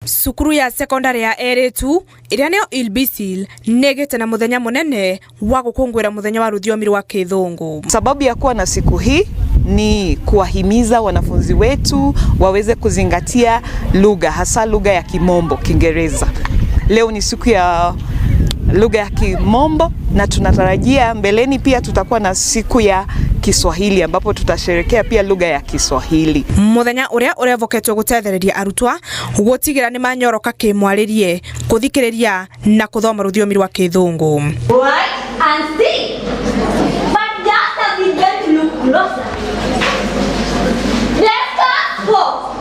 Cukuru ya sekondari ya Eritu ĩrĩa nĩyo Ilbisil nĩ ĩgĩte na mũthenya mũnene wa gũkũngũĩra mũthenya wa rũthiomi rwa Kĩthũngũ. Sababu ya kuwa na siku hii ni kuwahimiza wanafunzi wetu waweze kuzingatia lugha, hasa lugha ya Kimombo, Kiingereza. Leo ni siku ya lugha ya Kimombo na tunatarajia mbeleni pia tutakuwa na siku ya Kiswahili ambapo tutasherekea pia lugha ya Kiswahili. Muthenya uria urevoketwo gutethereria arutwa gutigira ni manyoroka kimwaririe, kuthikiriria na kuthoma ruthiomi rwa Kithungu. Wait and see. But just as we get to look closer, let's go for.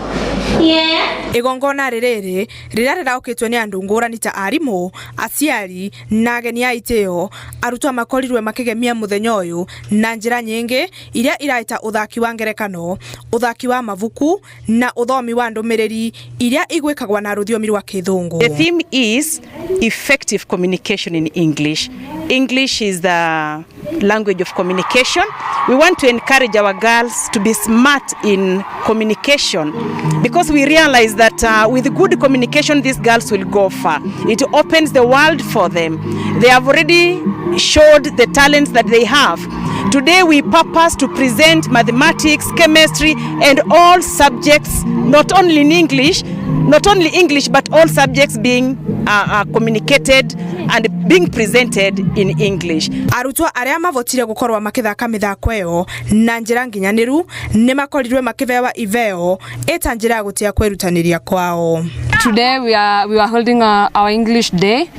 Yeah. Igongona rĩrĩ rĩrĩa rĩraũkĩtwo nĩ andũ ngũrani ta arimũ, aciari na ageni a itĩo, arutwo makorirwe makĩgemia mũthenya ũyũ na njĩra nyingĩ iria iraita ũthaki wa ngerekano, ũthaki wa mabuku na ũthomi wa ndũmĩrĩri iria igwĩkagwa na rũthiomi rwa Kĩthũngũ. The theme is effective communication in English. English is the language of communication. We want to encourage our girls to be smart in communication because we realize that with good communication, these girls will go far. It opens the world for them. They have already showed the talents that they have. Today we purpose to present mathematics, chemistry, and all subjects, not only in English, not only English, but all subjects being communicated and being presented in English. Arutwo arĩa mavotire gũkorwo makĩthaka mĩthako ĩyo na njĩra nginyanĩru nĩ makorirwe makĩhewa iveo ĩta njĩra ya gũtĩa kwĩrutanĩria kwao. Today we are holding our English Day.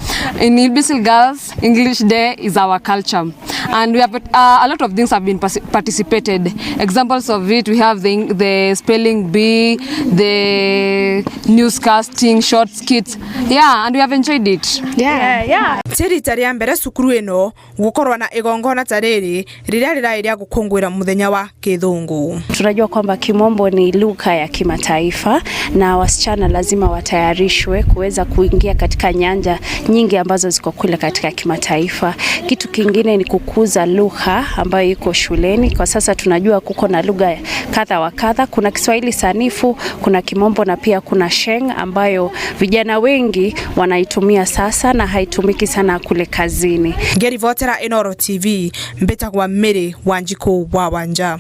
In Ilbisil Girls, English Day is our culture, and we have a lot of things have been participated. Examples of it, we have the spelling bee, the newscasting, short skits. Yeah, and we have enjoyed it. Yeah. Ti rita rĩa mbere cukuru ĩno gũkorwo na igongona ta rĩrĩ rĩrĩa rĩrarĩ rĩa gũkũngũĩra mũthenya wa Kĩthũngũ. Tunajua kwamba Kimombo ni lugha ya kimataifa na wasichana lazima watayarishwe kuweza kuingia katika nyanja nyingi ambazo ziko kule katika kimataifa. Kitu kingine ni kukuza lugha ambayo iko shuleni. Kwa sasa tunajua kuko na lugha kadha wa kadha, kuna Kiswahili sanifu, kuna Kimombo na pia kuna Sheng ambayo vijana wengi wanaitumia sasa na haitumiki sana kule kazini. Ngĩribotera Inooro TV, mbĩtagwa Mary Wanjikũ wa Wanja.